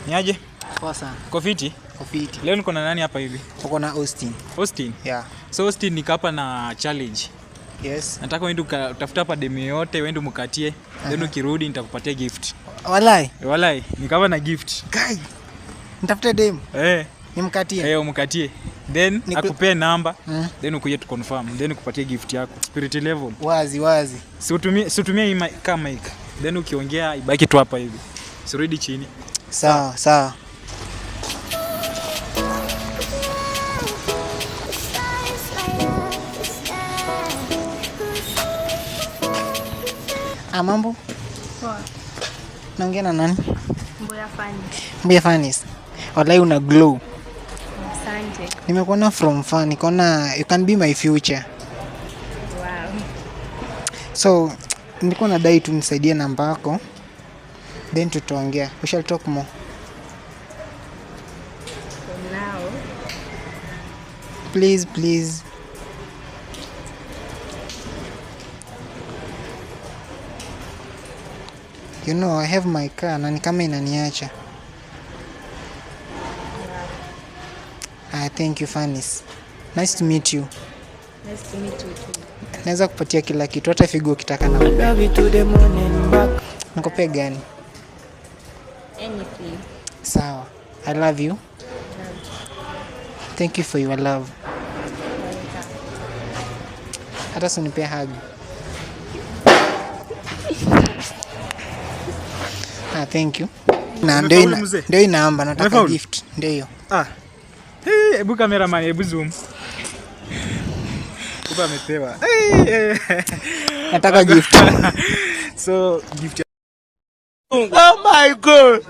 Niaje? Poa sana. Uko fiti? Uko fiti. Leo niko na nani hapa hivi? Uko na Austin. Austin. Yeah. So Austin, niko hapa na challenge. Yes. Nataka uende utafuta hapa demu yote, uende mkatie. Then ukirudi nitakupatia gift. Walai. Walai, niko hapa na gift. Kai. Nitafute demu. Eh, Nimkatie. eh, umkatie. Then akupee namba, then ukuje tu confirm, then ukupatie gift yako. Spirit level. Wazi wazi. Si utumie hii kama mic. Then ukiongea ibaki tu hapa hivi. Usirudi chini. Sawa, sawa. Ah, mambo? Poa. Naongea na nani? Mboya Fani. Mbuya Fanis. Walai una glow. Asante. Nimekuona from far, nikaona you can be my future. Wow. So, nilikuwa nadai tu nisaidie namba yako. Then tutaongea. We shall talk more. For now, Please, please. You know, I have my car na ni kama inaniacha. Ah, thank you, Fanis. Nice to meet you. Nice to meet you too. Naweza kupatia kila kitu, hata figo ukitaka na Love you to the moon and back. Nikupee gani? Anything. Sawa. I love you. Thank you for your love. Welcome. Hata usinipee hug. Ah, thank you. Na ndio Umefaulu, mzee? Ndio inaamba nataka Umefaulu? gift. Ndio hiyo. Ah. Hey, hebu cameraman, hebu zoom. Kumbe amepewa. Hey, hey. Nataka gift. So gift Oh my God.